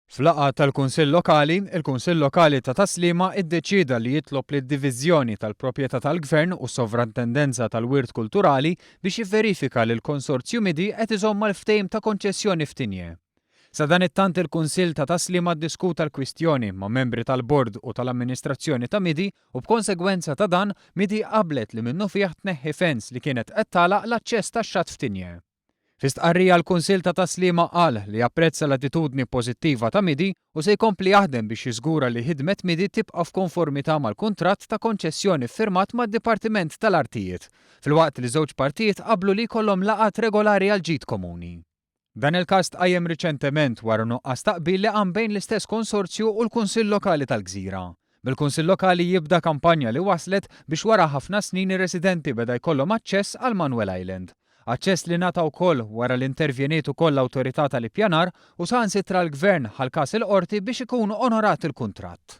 F'laqgħa tal-Kunsill Lokali, il-Kunsill Lokali ta' Tas-Sliema iddeċieda li jitlob lid-Diviżjoni tal-Proprjetà tal-Gvern u s-Sovrantendenza tal-Wirt Kulturali biex jivverifika li l-Konsorzju Midi qed iżomm mal-ftehim ta' konċessjoni f'Tigne. Sadanittant il-Kunsill ta' Tas-Sliema ddiskuta l-kwistjoni ma' membri tal-Bord u tal-Amministrazzjoni ta' Midi u b'konsegwenza ta' dan Midi qablet li minnufih tneħħi fence li kienet qed tagħlaq l-aċċess tax-xatt f'Tigne. Fi stqarrija l-Kunsill ta' Tas-Sliema qal li japprezza l-attitudni pożittiva ta' Midi u se jkompli jaħdem biex jiżgura li ħidmet Midi tibqa' f'konformità mal-kuntratt ta' konċessjoni ffirmat mad-Dipartiment tal-Artijiet, filwaqt li żewġ partijiet qablu li jkollhom laqgħat regolari għall-ġid komuni. Dan il-każ tqajjem riċentement wara nuqqas ta' qbil li qam bejn l-istess konsorzju u l-Kunsill Lokali tal-Gżira. Bil-Kunsill Lokali jibda kampanja li wasslet biex wara ħafna snin ir-residenti beda jkollhom aċċess għal Manuel Island. Aċċess li ngħata wkoll wara li intervjeniet ukoll l-Awtorità tal-Ippjanar u saħansitra l-Gvern ħa l-każ il-Qorti biex ikun onorat il-kuntratt.